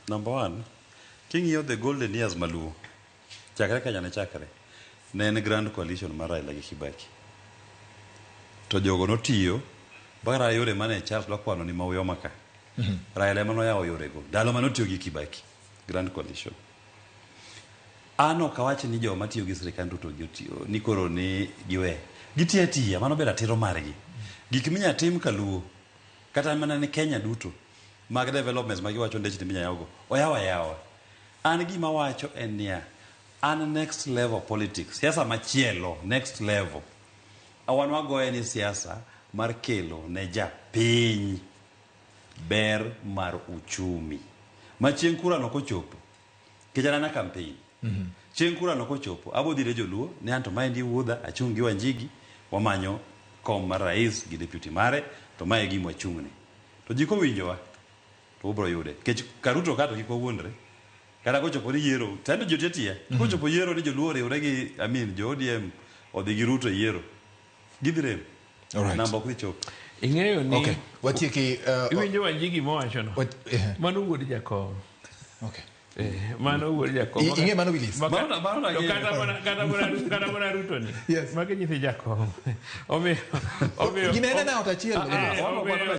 Number one, king'iyo the golden years maluo, chakre Kenya ne chakre, ne en grand coalition mar Raila gi Kibaki. To jogo notiyo mpaka yore mane Charles dwa kwano ni Mauyoma ka. Raila ema noyawo yorego ndalo mane otiyo gi Kibaki, grand coalition. An ok awach ni joma tiyo gi sirikand Ruto gi otiyo ni koro ni giwe. Gitiyo atiya, mano be ratiro margi. Gik minya tim kaluo, kata mana ne Kenya duto, mag developments ma giwacho ndechni minya yawgo, oyaw ayawa. An gima wacho en niya, an next level politics, siasa machielo, next level. Wan wagoye ni siasa mar kelo ne japiny ber mar uchumi. Ma chieng' kura no kochopo, nikech an ana campaign. Chieng' kura no kochopo, abo dhi ne joluo ni anto maendi wuodha, achung' gi Wanjigi, wamanyo kom mar rais gi deputy mare, to mae e gima wachung'ne. To ji kowinjowa, to ubro yude. Nikech ka Ruto ka to kik wawuondre. Kata kochopo ni yiero, to ji otiyo atiya. Kochopo yiero ni joluo oriwre gi, I mean, jo ODM odhi gi Ruto e yiero, gidhi rem. Namba ok dhi chopo. Ing'eyo ni Okay. Watieki iwinjo Wanjigi mowachono. Mano wuod Jakom. Mano wuod Jakom. Ing'e mano Willis? Mano To kata mana Ruto ni. Yes. Magi nyithi Jakom. Omiyo Ginene na ot achiel. Omiyo